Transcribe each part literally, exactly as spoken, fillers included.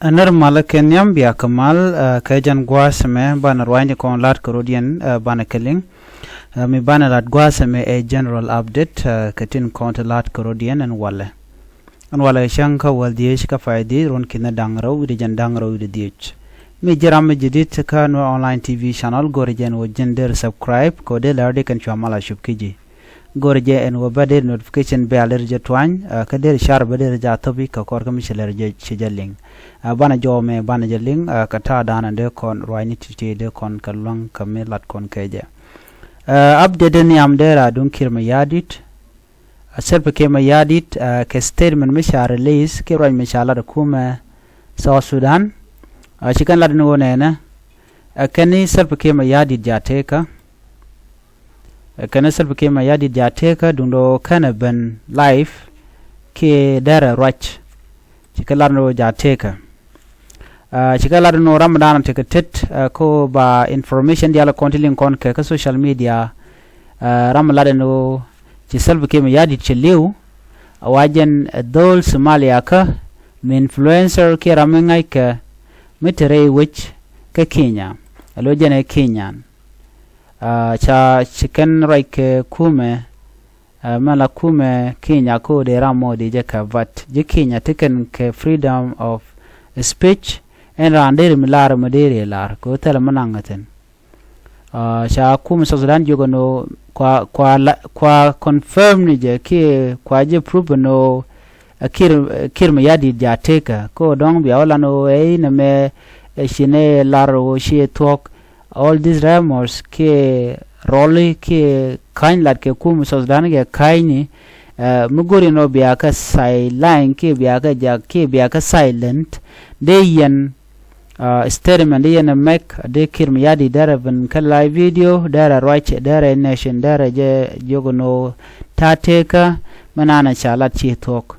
Ɛ nɛr malä kɛ nhiam bia kɛ mal, ɛ, kɛ jɛn gua̱a̱th ɛmɛ banɛ ruanyni kɔn la̱t kɛ rɔ̱diɛn, ɛ, banɛ kɛ liŋ. Ɛ, mi banɛ la̱t gua̱a̱th ɛmɛ ɛ general update, ɛ, kɛ tin kɔn ti la̱t kɛ rɔ̱diɛn ɛn walɛ. Ɛn walɛ cäŋ kä wäl dhieec kä pay dhieec ruɔ̱n ki̱n da̱ŋ rɛw wi̱cdɛ jɛn da̱ŋ rɛw wi̱cdɛ dhieec. Mi ji̱ ram mi ji̱ di̱t kä Nuer Online T V channel go̱rɛ jɛn wä ji̱n der subscribe kɛ wä der lär di kɛn cua mal a cup ki ji̱. Go̱rɛ jɛ ɛn wä bä der notification bell der jɛ tuany, ɛ, kä der car bä der jɛ a thop i̱ kä kɔr kä mi cɛ lär jɛ ci jɛ liŋ. Ɛ, banɛ jɔw mɛ banɛ jɛ liŋ, ɛ, kä ta̱a̱ da̱a̱n dee kɔn ruacni ti̱ti̱ dee kɔn kɛ luäŋ kä mi lat kɔn kɛ jɛ. Ɛ, update ni am der a duŋ Kiir Mayardit. Ɛ, Salva Kiir Mayardit, ɛ, kɛ statement mi ca release kiɛ ruac mi ca lat kumɛ South Sudan. Ɛ, ci kɛn lat ni wä nɛnɛ. Ɛ, kɛn ni Salva Kiir Mayardit ja tekä. Ɛ, kɛn ni Salva Kiir Mayardit ja tekä duŋdɔ kɛnɛ ben live kiɛ derɛ ruac. Ci kɛ lat ni wä ja tekä. Ɛ, ci kɛ lat ni wä ram dan tekɛ tet, ɛ, ko ba information dial kɔn ti liŋ kɔn kɛ kä social media. Ɛ, ram lat ni wä ci Salva Kiir Mayardit ci liw. A wa jɛn, ɛ, dhol Somalia kä mi influencer kiɛ ram mi ŋa̱ckɛ mi te rɛy wec kä Kenya. A lo jɛn ɛ Kenyan. Ɛ, ca ci kɛn ruac kɛ kumɛ, ɛ, mɛ la kumɛ Kenya ko dee ram mɔ dee jɛ kɛ, but ji̱ Kenya ti kɛn kɛ freedom of speech. Ɛn raan deri mi lar mi deri lar ko thɛl mi naŋ thin. Ɛ, ca kumɛ South Sudan jiök ɛn ɣöö kua, kua la, kua confirm ni jɛ kiɛ kua jɛ proof ɛn ɣöö, ɛ, Kiir, ɛ, Kiir Mayardit ja tekä ko dɔ̱ŋ bia wä lan ɣöö ɛ inɛ mɛ, ɛ, ci nɛ lar ɣöö ci thuɔ̱k. All these rumors kiɛ rɔli kiɛ ka̱ny lat kɛ kumɛ South Sudan kɛ ka̱nyni, ɛ, mi go̱ri nɔ bia kä sideline kiɛ bia kä jak kiɛ bia kä silent. Dee yɛn, ɛ, statement dee yɛn ɛ mɛk dee Kiir Mayardit derɛ ben kä live video derɛ ruac derɛ nation derɛ jɛ jiök nɔ ta̱a̱ tekä mi nanɛ ca lat ci thuɔ̱k.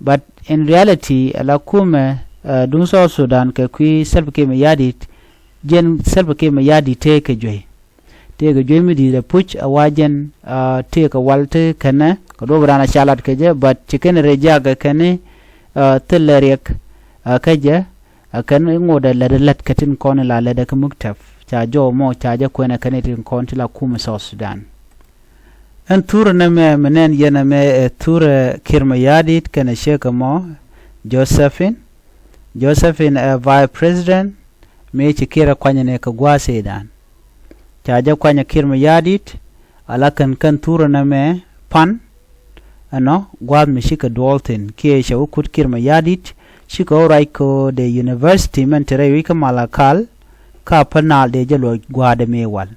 But in reality, ɛ la kumɛ, ɛ, duŋ South Sudan kɛ kui̱ Salva Kiir Mayardit, jɛn Salva Kiir Mayardit tëë kɛ juey. Tëë kɛ juey mi di̱i̱t ɛ puc a wa jɛn, ɛ, tëë kɛ wal ti kɛnɛ kɛ duɔ̱p raan a ca lat kɛ jɛ, but ci kɛn rɛy jakɛ kɛn, ɛ, thilɛ riɛk, ɛ, kä jɛ, ɛ, kɛn ŋot ɛ lät ɛ lät kɛ tin kɔn la lät ɛ kä muktab. Ca jɔw mɔ ca jɛ kuɛn ɛ kɛn tin kɔn ti la kumɛ South Sudan. Ɛn thurɛ nɛmɛ mi nɛn yɛn ɛmɛ ɛ thurɛ Kiir Mayardit kɛnɛ ciek ɛmɔ Josephine. Josephine ɛ vice president mi ci Kiir ɛ kuanyɛ ni kɛ gua̱a̱th idan. Ca jɛ kuanyɛ Kiir Mayardit a la kɛn kɛn thurɛ nɛmɛ pan ɛnɔ gua̱a̱th mi cikɛ duɔl thi̱n kiɛ cɛ wä kut Kiir Mayardit cikɛ wä ruac kɛ dee university mɛn te rɛy wi̱c kä Malakal. Ka päl naal dee jɛ luɔc gua̱a̱dɛ mi wal.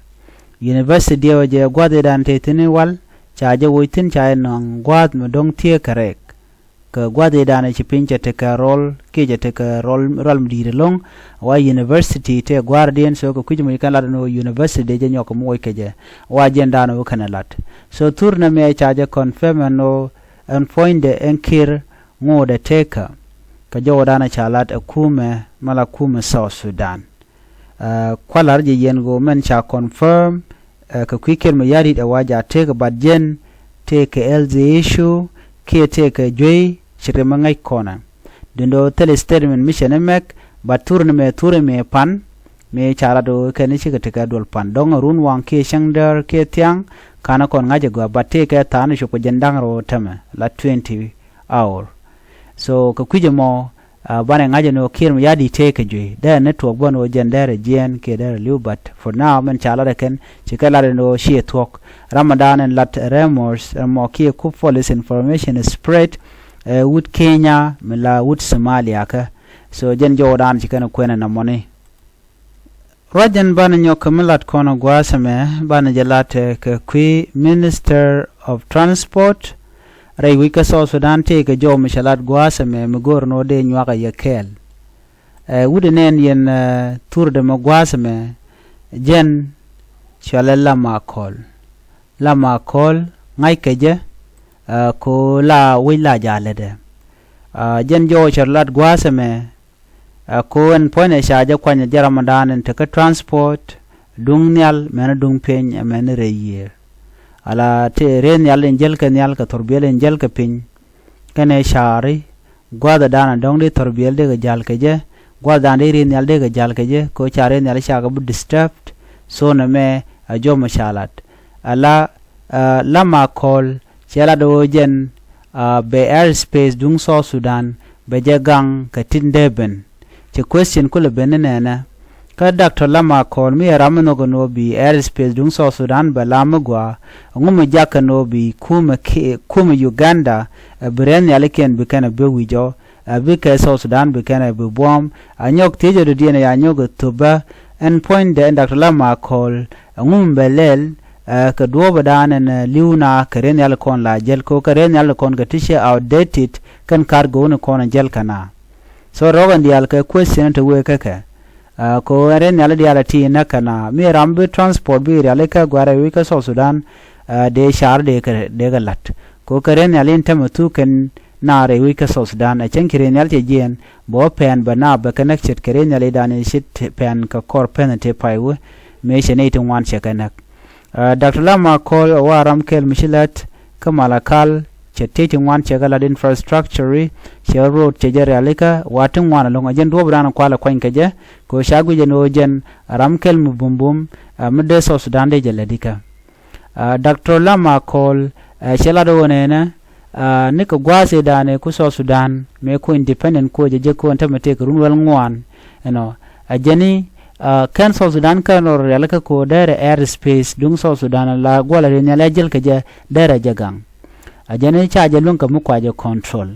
University diɛwä jɛ gua̱a̱th idan te thi̱n i̱ wal ca jɛ woc thi̱n ca jɛ nɔŋ gua̱a̱th mi do̱ŋ thieek kɛ rɛɛk. Kɛ gua̱a̱th idan ci piny cɛ tekɛ rɔl kiɛ cɛ tekɛ rɔl, rɔl mi di̱i̱t ɛlɔ̱ŋ. Wa university te gua̱a̱r diɛn so kɛ kui̱c mi kɛn lat ni wä university dee jɛ nyɔk mi woc kɛ jɛ. Wa jiɛn dan wä kɛn ɛ lat. So thur nɛ mɛ ca jɛ confirm ɛn wä ɛn puɔ̱nydɛ ɛn Kiir ŋo̱o̱dɛ tekä. Kɛ jɔwä dan ca lat ɛ kumɛ mala kumɛ South Sudan. Ɛ, kualar jɛ yɛn ɣöö mɛn ca confirm, ɛ, kɛ kui̱ Kiir Mayardit ɛ wa ja tëëk, but jɛn tëëk kɛ health issue kiɛ tëëk kɛ juey ci rimɛ ŋäc kɔnɛ. Duundɛ ɣöö thil statement mi cɛ ni mɛk, but thur ni mɛ thur mi pan mi ca lat ɣöö kɛn ni cikɛ tekɛ duɔl pan dɔ̱ŋ ɛ run waŋ kiɛ cäŋ däär kiɛ thiaŋ. Kanɛ kɔn ŋa̱c ɛ gɔaa, but tëëk kɛ tha̱a̱n cop kɛ jɛn da̱ŋ rɛw tämɛ la twenty hour. So kɛ kui̱c ɛmɔ, ɛ, banɛ ŋa̱c ɛn ɣöö Kiir Mayardit tëëk kɛ juey. Dee network bä ɛn ɣöö jɛn derɛ jiɛɛn kiɛ derɛ li̱w, but for now mɛn ca lat ɛ kɛn ci kɛ lat ɛn ɣöö ciɛ thuɔ̱k. Ramadan ɛn lat rumors ɛn mɔ kiɛ ku false information spread, ɛ, wut Kenya mi la wut Somalia kä. So jɛn jɔwdan ci kɛn kuɛn ɛn ɛmɔni. Ruac ɛn banɛ nyɔk kɛ mi lat kɔn ɛ gua̱a̱th ɛmɛ banɛ jɛ lat, ɛ, kɛ kui̱ Minister of Transport rɛy wi̱c kä South Sudan tëëkɛ jɔw mi cɛ lat gua̱a̱th ɛmɛ mi go̱o̱r ni wä dee nyuak ɛ yɛ kɛɛl. Ɛ, wut ɛ nɛn yɛn, ɛ, thurdɛ mɛ gua̱a̱th ɛmɛ jɛn cɔalɛ Lam Akɔl. Lam Akɔl ŋa̱ckɛ jɛ, ɛ, ko la wi̱c la ja̱a̱lɛtdɛ. Ɛ, jɛn jɔw cɛ lat gua̱a̱th ɛmɛ, ɛ, ko ɛn puɔ̱nydɛ ca jɛ kuany ɛ jɛ Ramadan ɛn tekɛ transport duŋ nhial mɛn duŋ piny ɛmɛn rɛy yiëër. Ala tëë rëë nhial in jäl kɛ nhial kɛ thurbiɛl in jäl kɛ piny. Kɛnɛ ca̱ri gua̱a̱th ɛ da̱a̱n ɛ dɔ̱ŋ di thɔrbiɛl dee kɛ ja̱l kɛ jɛ, gua̱a̱th da̱a̱n di ri̱n nhial dee kɛ ja̱l kɛ jɛ, kɛ ɣöö ca ri̱n nhial ca kɛ bi disturbed. So nɛmɛ ɛ jɔmɛ ca lat. Ala Lam Akol cɛ lat ɣöö jɛn bɛ airspace duŋ South Sudan bɛ jɛ gaŋ kɛ tin dee ben. Cɛ question kulɛ ben ni nɛnɛ. Kä Doctor Lam Akol mi ɛ ram mi nhɔk ɛn ɣöö bi airspace duŋ South Sudan bɛ lam mi gɔaa, ɛŋu mi jak ɛn ɣöö bi kumɛ Uganda ɛ bi ri̱n nhialikiɛn bi kɛn ɛ bi wi̱c ɔ, ɛ bikɛ South Sudan bi kɛn ɛ bi buɔ̱m. A nyɔk thiecä dɔ̱diɛn ɛ ya nyɔk ɛ thopä. Ɛn puɔ̱nydɛ ɛn Doctor Lam Akol, ɛŋu mi bɛ lɛl ɛ kɛ duɔ̱ɔ̱pädan ɛn li̱w na kɛ ri̱n nhial kɔn la jäl, kɛ ɣöö kɛ ri̱n nhial kɔn kɛ ti cɛ outdated kɛn ka̱r go̱o̱ni kɔn ɛ jäl kɛ na. So rɔ̱k ɛn diaal kɛ question te wee kä kɛ. Ɛ kɛ ɣöö ɛn ri̱n nhial diaal ɛ ti näk kɛ na mi ram bi transport bi rialikä gua̱a̱r ɛ wi̱c kä South Sudan, ɛ dee car dee kɛ dee kɛ la̱t. Kɛ ɣöö kɛ ri̱n nhial in tämɛ thuk kɛn na rɛy wec kä South Sudan. Ɛ cäŋ ci ri̱n nhial cɛ jiɛɛn bɛ wä pɛn bɛ naap bɛ kɛ näk ce̱tkɛ ri̱n nhial i̱ da̱a̱n i̱ ce̱t pɛn kɛ kɔr pɛn te pay wä mëë cɛ nɛy ti ŋuan cɛ kɛ näk. Doctor Lam Akol ɛ wa ram kɛl mi ci lät kä Malakal, cɛ tëë ti ŋuan cɛ kɛ la̱t infrastructure, cɛ road cɛ jɛ rialikä wa ti ŋuan ɛlɔ̱ŋ. Ɛ jɛn duɔ̱ɔ̱pdan kualɛ kuany kɛ jɛ kɛ ɣöö ca guic ɛn ɣöö jɛn ram kɛl mi bumbum mi dee South Sudan dee jɛ lätikä. Doctor Lam Akol cɛ lat ɣöö nɛnɛ nikɛ gua̱a̱th ëëdan ɛ ku South Sudan mëë ku independent ku jɛ jek kɔn tämɛ tëëkɛ run wäl ŋuan. Ɛnɔ ɛ jɛn i̱ kɛn South Sudan kɛn rɔ rialikä kɛ ɣöö derɛ airspace duŋ South Sudan la gua̱l ɛ ri̱n nhial ɛ jäl kɛ jɛ derɛ jɛ gaŋ. Ɛ jɛn i̱ ca jɛ luäŋ kɛ mi kua jɛ control.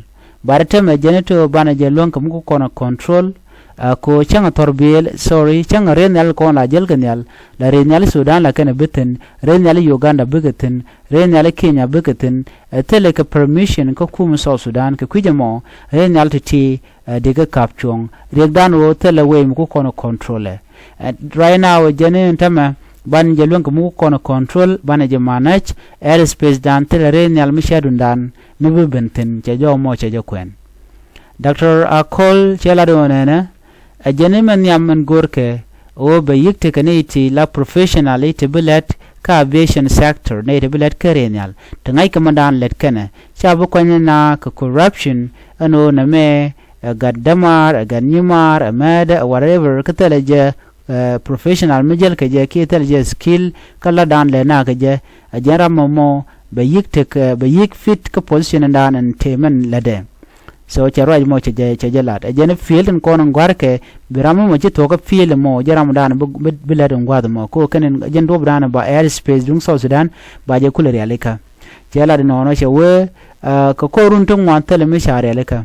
But tämɛ jɛn i̱ ti ɣöö banɛ jɛ luäŋ kɛ mi ku kɔn ɛ control. Ɛ kɛ ɣöö cäŋ ɛ thɔrbiɛl, sorry, cäŋ ɛ ri̱n nhial kɔn la jäl kɛ nhial, la ri̱n nhial Sudan la kɛn ɛ bi thi̱n, ri̱n nhial Uganda bikɛ thi̱n, ri̱n nhial Kenya bikɛ thi̱n. Ɛ thilɛ kɛ permission kä kum South Sudan kɛ kui̱c ɛmɔ ri̱n nhial ti̱ti̱. Ɛ dikɛ ka̱p cuɔ̱ŋ riɛkdan ɣöö thilɛ wec mi ku kɔn ɛ control ɛ. Right now ɛ jɛn i̱ ɛn tämɛ banɛ jɛ luäŋ kɛ mi ku kɔn ɛ control, banɛ jɛ manage airspace dan thilɛ ri̱n nhial mi cätdundan mi bi ben thi̱n. Cɛ jɔw mɔ cɛ jɛ kuɛn. Doctor Akol cɛ lat ɣöö nɛnɛ ɛ jɛn i̱ mɛ nhiam ɛn görkɛ ɣöö bɛ yi̱k tekɛ nɛy ti la professionally ti bi lät kä aviation sector, nɛy ti bi lät kä ri̱n nhial ti ŋa̱ckɛ mɛndan lät kɛnɛ, ca bi kuany na kɛ corruption. Ɛn ɣöö nɛmɛ ɛ gat dämaar, ɛ gat nyimaar, ɛ mɛɛdɛ, ɛ whatever, kä thilɛ jɛ professional mi jäl kɛ jɛ kiɛ thilɛ jɛ skill kä lätdan lɛ na kɛ jɛ. Ɛ jɛn ram mɔ mɔ bɛ yi̱k tek, bɛ yi̱k fit kä position dan ɛn tëë mɛn lätdɛ. So cɛ ruac mɔ cɛ jɛ, cɛ jɛ lat. Ɛ jɛn field in kɔn in gua̱rkɛ bi ram mɔ ci thuɔ̱k kä field mɔ jɛ ram dan bi, bi, bi lät in gua̱th mɔ. Ko kɛn in jɛn duɔ̱p dan ba airspace duŋ South Sudan ba jɛ kulɛ rialikä. Cɛ lat inɔnɔ cɛ wee kɛ kɔr run ti ŋuan thilɛ mi ca rialikä.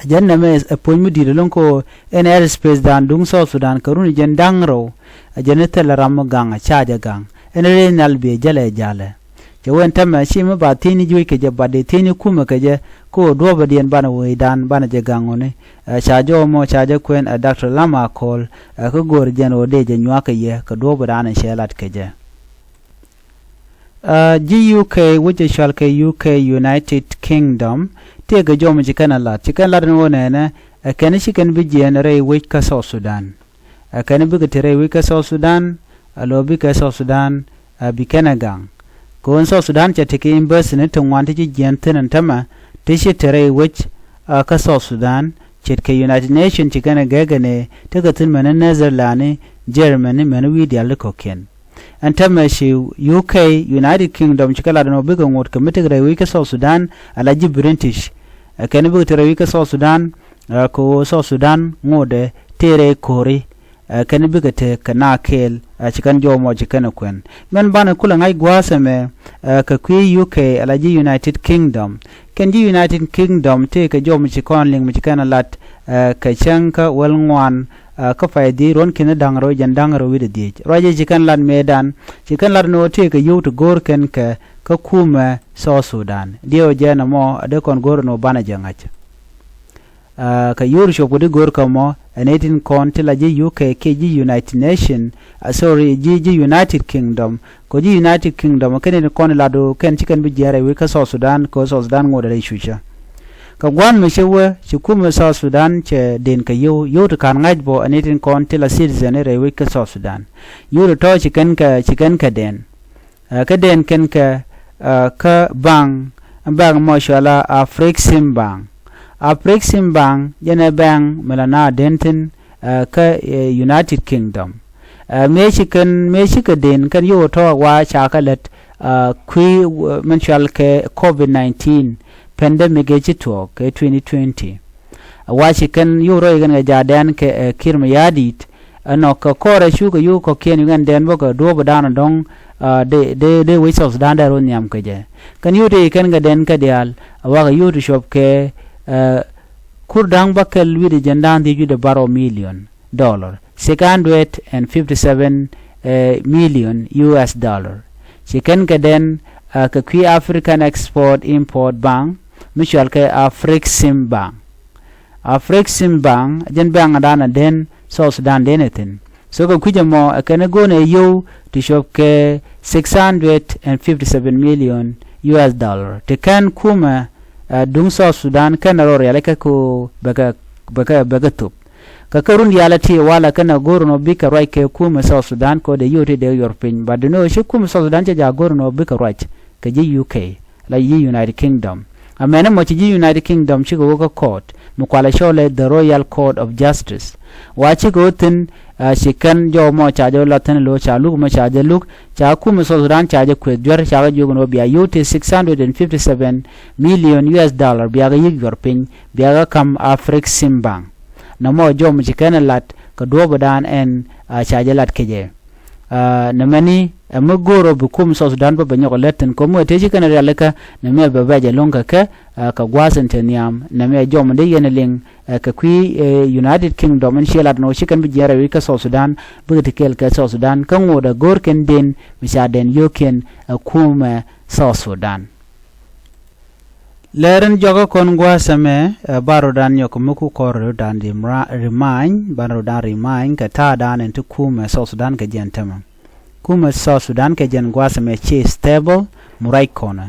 Ɛ jɛn nɛmɛ ɛ puɔ̱ny mi di̱i̱t ɛlɔ̱ŋ ko ɛn airspace dan duŋ South Sudan kɛ run jɛn da̱ŋ rɛw. Ɛ jɛn i̱ thilɛ ram mi gaŋ ɛ ca jɛ gaŋ. Ɛn ri̱n nhial biɛ jälɛ jalɛ. Cɛ wen tämɛ ci mi ba thiecni juec kɛ jɛ, ba dee thiecni kumɛ kɛ jɛ, kä ɣöö duɔ̱ɔ̱pädiɛn banɛ wecdan banɛ jɛ gaŋ ɣöni. Ɛ ca jɔw mɔ ca jɛ kuɛn ɛ Doctor Lam Akol ɛ kä go̱o̱r jɛn ɣöö dee jɛ nyuak kɛ yɛ kɛ duɔ̱ɔ̱pädan ɛ cɛ lat kɛ jɛ. Ɛ ji̱ U K, wec ɛ cɔal kɛ U K, United Kingdom, tëëkɛ jɔw mi ci kɛn ɛ lat, ci kɛn lat ni ɣöö nɛnɛ ɛ kɛn ci kɛn bi jiɛɛn rɛy wec kä South Sudan. Ɛ kɛn bikɛ te rɛy wec kä South Sudan, ɛ lo̱ bikɛ South Sudan ɛ bi kɛn ɛ gaŋ. Kɛ ɣöö South Sudan cɛ tekɛ embassy ni ti ŋuan ti ci jiɛɛn thi̱n ɛn tämɛ ti ci te rɛy wec kä South Sudan, ce̱tkɛ United Nations ci kɛn ɛ gɛkɛ ni tekɛ thi̱n mɛn ni Netherlands, Germany, mɛn wi̱i̱ diaal ti kɔ̱kiɛn. Ɛn tämɛ ci U K, United Kingdom, ci kɛ lat ɛn ɣöö bikɛ ŋot kɛ mi tek rɛy wec kä South Sudan, ala ji̱ British. Ɛ kɛn bikɛ te rɛy wec kä South Sudan, ɛ kɛ ɣöö South Sudan ŋotdɛ tëë rɛy ko̱ri. Ɛ kɛn bikɛ te kɛ na kɛɛl, ɛ ci kɛn jɔw mɔ ci kɛn ɛ kuɛn. Mɛn banɛ kulɛ ŋa̱c gua̱a̱th ɛmɛ ɛ kɛ kui̱ U K ala ji̱ United Kingdom. Kɛn ji̱ United Kingdom tëë kɛ jɔw mi ci kɔn liŋ mi ci kɛn ɛ lat ɛ kɛ cäŋ kä wäl ŋuan ɛ kä pay dhieec ruɔ̱n ki̱n da̱ŋ rɛw jɛn da̱ŋ rɛw wi̱cdɛ dhieec. Ruacɛ ci kɛn lat mëëdan, ci kɛn lat ni ɣöö tëë kɛ yio̱w ti go̱o̱r kɛn kɛ kä kumɛ South Sudan. Diɛw jɛ nɔmɔ a dee kɔn go̱o̱r ni ɣöö banɛ jɛ ŋa̱c. Ɛ kɛ yio̱w ti cuɔp kɛ di go̱o̱r kɛ mɔ ɛ nɛy tin kɔn ti la ji̱ U K kiɛ ji̱ United Nation, ɛ sorry, ji̱, ji̱ United Kingdom. Kɛ ji̱ United Kingdom kɛn nɛy tin kɔn lat ɣöö kɛn ci kɛn bi jiɛɛn rɛy wec kä South Sudan kɛ ɣöö South Sudan ŋotdɛ rɛy cucä. Kɛ gua̱n mi cä wee ci kumɛ South Sudan cɛ den kɛ yio̱w, yio̱w ti ka̱n ŋa̱c bɔ ɛ nɛy tin kɔn ti la citizen rɛy wec kä South Sudan. Yio̱w ti tɔ̱ ci kɛn kɛ, ci kɛn kɛ den. Ɛ kä den kɛn kɛ ɛ kä bank, bank mɔ cɔala Afrexim Bank. Afrexim Bank jɛn ɛ bank mi la na den thin kä United Kingdom. Mëë ci kɛn, mëë ci kɛ den kɛn yio̱w tɔ̱ wa ca kɛ lät kui̱ min cual kɛ covid nineteen pandemic ëë ci tuɔɔk kɛ twenty twenty. Wa ci kɛn yio̱w rɔy kɛn kɛ ja̱a̱dɛn kɛ Kiir Mayardit ɛnɔ kɛ kɔrɛ cukɛ yio̱w kɔ̱kiɛn yukɛn dɛn bä kɛ duɔ̱ɔ̱p dan dɔ̱ŋ. Dee dee wec South Sudan dee rɔ nhiam kɛ jɛ. Kɛn yio̱w tëë kɛn kɛ dɛn kɛ diaal a wakɛ yio̱w ti cuɔp kɛ kur da̱ŋ bäkɛl wi̱cdɛ jiɛn da̱ŋ dhieec wi̱cdɛ bärɔw million dollar, six hundred and fifty seven million U S dollar. Ci kɛn kɛ dɛn kɛ kui̱ African Export Import Bank mi cual kɛ Afrexim Bank. Afrexim Bank jɛn bank dan a den South Sudan den ɛ thin. So kɛ kui̱c ɛmɔ ɛ kɛn ɛ go̱o̱n ɛ yio̱w ti cuɔp kɛ six hundred and fifty seven million U S dollar ti kɛn kumɛ duŋ South Sudan kɛn ɛ rɔ rialikä ko bɛ kɛ bɛ kɛ bɛ kɛ thop. Kɛ kɛ run diaal ɛ ti walɛ kɛn ɛ go̱o̱r nɔ bikɛ ruac kɛ kumɛ South Sudan kɛ ɣöö dee yio̱w ti dee yuɔr piny, but you know ci kumɛ South Sudan cɛ ja̱ go̱o̱r nɔ bikɛ ruac kɛ ji̱ U K la ji̱ United Kingdom. Amɛn ɛmɔ ci ji̱ United Kingdom cikɛ wä kä court mi kualɛ cɔl ɛ the Royal Court of Justice. Wa cikɛ wä thi̱n ci kɛn jɔw mɔ ca jɛ wä la thi̱n lo̱ ca luk mɔ ca jɛ luk ca kumɛ South Sudan ca jɛ kueth juär ca kɛ jiök ni wä bia yio̱w ti six hundred and fifty seven million U S dollar bia kɛ yi̱k juɔr piny bia kɛ ka̱m Afrexim Bank. Nɔmɔ jɔw mɔ ci kɛn ɛ lat kɛ duɔ̱ɔ̱p dan ɛn ca jɛ lat kecɛ. Nɛmɛni ɛ mi go̱o̱r ɔ bi kum South Sudan bä bɛ nyɔk ɛ lät thi̱n ko̱m ɛ tëë ci kɛn rialikä nɛmɛ bɛ bɛc ɛlɔ̱ŋ kɛ kɛ kɛ gua̱a̱th in te nhiam nɛmɛ jɔmdɛ yɛn ɛ liŋ kɛ kui̱ United Kingdom in ciɛ lat nɔ ci kɛn bi jiɛɛn rɛy wi̱c kä South Sudan bikɛ ti kɛɛl kɛ South Sudan kä ŋot ɛ go̱o̱r kɛn den mi ca dɛn yio̱o̱kiɛn ɛ kumɛ South Sudan. Lɛr in jɔkä kɔn gua̱a̱th ɛmɛ ɛ ban rɔ̱dan nyɔk mi ku kɔr rɔ̱dan rimany ban rɔ̱dan rimany kɛ ta̱a̱dan in ti kumɛ South Sudan kɛ jɛn tämɛ. Kumɛ South Sudan kɛ jɛn gua̱a̱th ɛmɛ ci stable mi ruac kɔnɛ.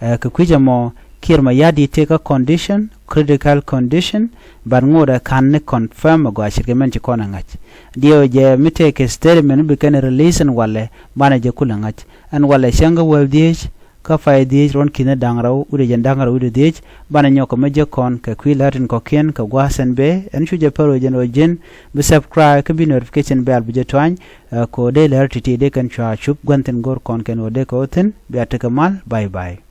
Ɛ kɛ kui̱c ɛmɔ Kiir Mayardit tëë kä condition, critical condition, but ŋot ɛ ka̱n ni confirm ɛ gɔaa ce̱tkɛ mɛn ci kɔn ɛ ŋa̱c. Diɛw jɛ mi tëë kɛ statement mi bi kɛn release ɛn walɛ banɛ jɛ kulɛ ŋa̱c. Ɛn walɛ cäŋ kä wäl dhieec kä pay dhieec ruɔ̱n ki̱n da̱ŋ rɛw wi̱cdɛ jɛn da̱ŋ rɛw wi̱cdɛ dhieec. Banɛ nyɔk kɛ mi jek kɔn kɛ kui̱ lär tin kɔ̱kiɛn kɛ gua̱a̱th ɛn bëë ɛn cu jɛ pär ɣöö jɛn ɣöö ji̱n bi subscribe kä bi notification bell bi jɛ tuany. Ɛ kɛ ɣöö dee lär ti̱ti̱ dee kɛn cua cup gua̱n thi̱n go̱r kɔn kɛn ɣöö dee kɛ ɣöö thi̱n bia tekɛ mal. Bye bye.